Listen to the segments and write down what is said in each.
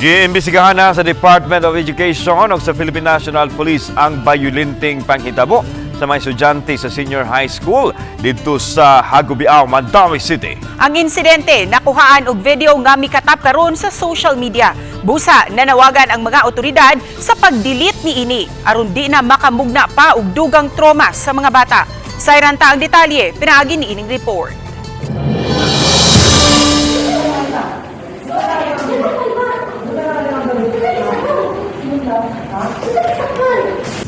Giimbestigahan na sa Department of Education o sa Philippine National Police ang bayolenteng panghitabo sa mga estudyante sa senior high school didto sa Hagobiao, Mandaue City. Ang insidente nakuhaan og video nga mikatap karon sa social media. Busa nanawagan ang mga otoridad sa pag-delete niini aron di na makamugna pa og dugang trauma sa mga bata. Sayran ta ang detalye pinaagi ni ining report.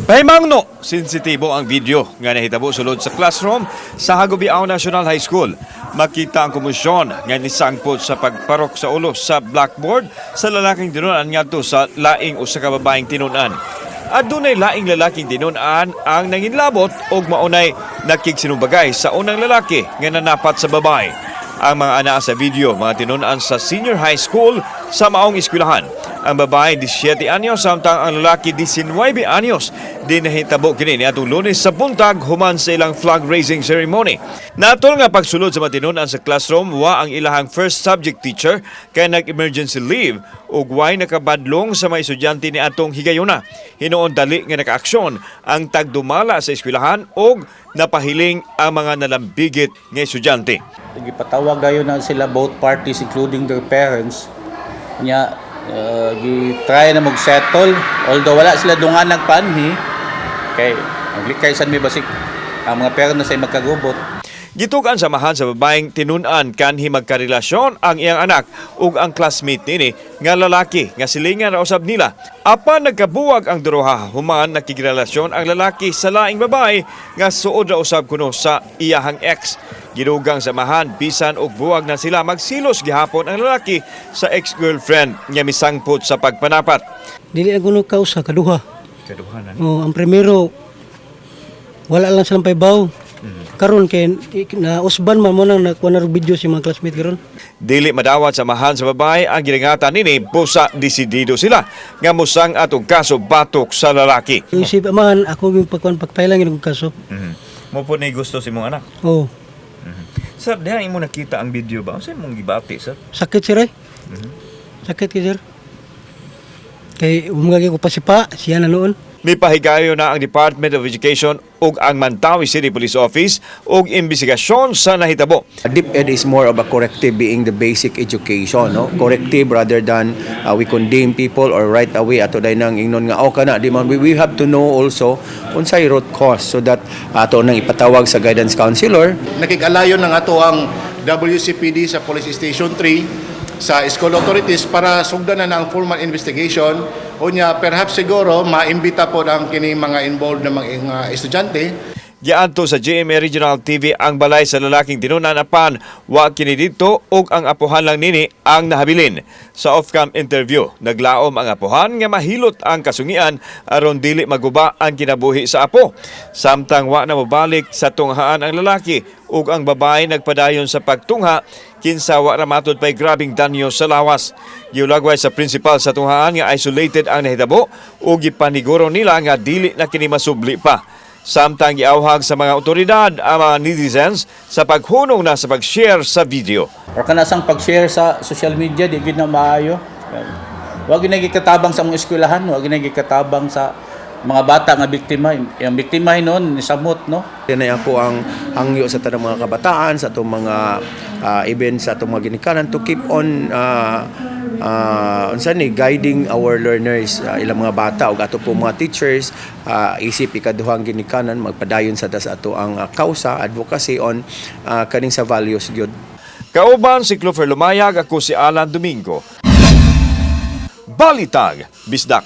Pahimangno, sensitibo ang video nga nahitabo sulod sa classroom sa Hagobiao National High School. Makita ang komosyon nga nisangpot sa pagparok sa ulo sa blackboard sa lalaking tinunan ngadto sa laing usa ka babaeng tinunan. Adunay laing lalaking tinunan ang nanginlabot og maunay nakigsinumbagay sa unang lalaki nga nanapat sa babae. Ang mga ana sa video, mga tinunan sa senior high school sa maong eskwelahan. Ang babae 17 anyos samtang ang lalaki 19 anyos. Di nahitabo kini niadtong Lunes sa buntag human sa ilang flag raising ceremony. Natol nga pagsulod sa mga tinunan sa classroom, wa ang ilahang first subject teacher kay nag-emergency leave ug way nakabadlong sa mga estudyante ni atong higayuna. Hinuon dali nga nakaaksyon ang tagdumala sa eskwelahan ug napahiling ang mga nalambigit nga estudyante. Gipatawag dayon na sila, both parties including their parents nya, gi-try na mag-settle although wala sila dungan nagpanhi kay maglikay sad mi, basig ang mga parents na say magkagubot. Gitug-an samahan sa babaeng tinunan kanhi magkarelasyon ang iyang anak ug ang classmate nini nga lalaki nga silingan ra usab nila. Apan nagkabuwag ang duruha human nakigrelasyon ang lalaki sa laing babae nga suod ra usab kuno sa iyahang ex. Gidugang samahan, bisan og buwag na sila, magsilos gihapon ang lalaki sa ex-girlfriend nga misangpot sa pagpanapat. Dili na kuno kausa, kaduha. Kaduha na. Oh, ang primero wala lang silang paybaw. Karon kay na usban man mo nang nakuha na video si mga classmate karon. Dili madawat samahan sa babae ang gilingatan nini, busa desidido sila nga musang atong kaso batok sa lalaki. Isip amahan ako yung pagkuan pagpailang yung kaso. Mo po ni gusto si mong anak. Oh, Sir, diha imo nakita ang video ba? Unsa imong gibati, sir? Sakit sir eh. Sakit kay sir. Kay umgagi ko pasipa siya na noon. Mipahigayo na ang Department of Education ug ang Mandaue City Police Office og imbestigasyon sa nahitabo. DepEd is more of a corrective, being the basic education, no? Corrective rather than we condemn people or right away ato day nang ingnon nga oh kana di man. We have to know also unsay root cause so that ato nang ipatawag sa guidance counselor. Nakig-alayon ng ato ang WCPD sa Police Station 3 sa school authorities para sugdan na ang formal investigation. Unya perhaps siguro maimbita po ang kini mga involved na mga estudyante. Giadto sa GMA Regional TV ang balay sa lalaking tinunan apan wa kini didto ug ang apuhan lang nini ang nahabilin. Sa off-cam interview, naglaom ang apuhan nga mahilot ang kasungian aron dili maguba ang kinabuhi sa apo. Samtang wa na mobalik sa tunghaan ang lalaki ug ang babae nagpadayon sa pagtungha kinsa wa ra matud pay grabing danyo sa lawas. Giulagway sa principal sa tunghaan nga isolated ang nahitabo ug gipaniguro nila nga dili na kini masubli pa. Samtang giawhag sa mga otoridad ang mga netizens sa paghunong na sa pag-share sa video. Or kanasang pag-share sa social media, di gid na maayo. Wa gid nagikatabang sa mga eskwelahan, wa gid nagikatabang sa mga bata nga biktima. Yung biktima noon ni samot, no? Yan ay ako ang hangyo sa tanang mga kabataan, sa atong mga even sa atong mga ginikanan to keep on unsa ni guiding our learners, ilang mga bata ug ato po mga teachers, isip ikaduhang ginikanan, magpadayon sa ta sa ato ang kausa, advocacy on kaning sa values gyud. Kauban si Clover Lumayag, ako si Alan Domingo. Balitag, Bisdak.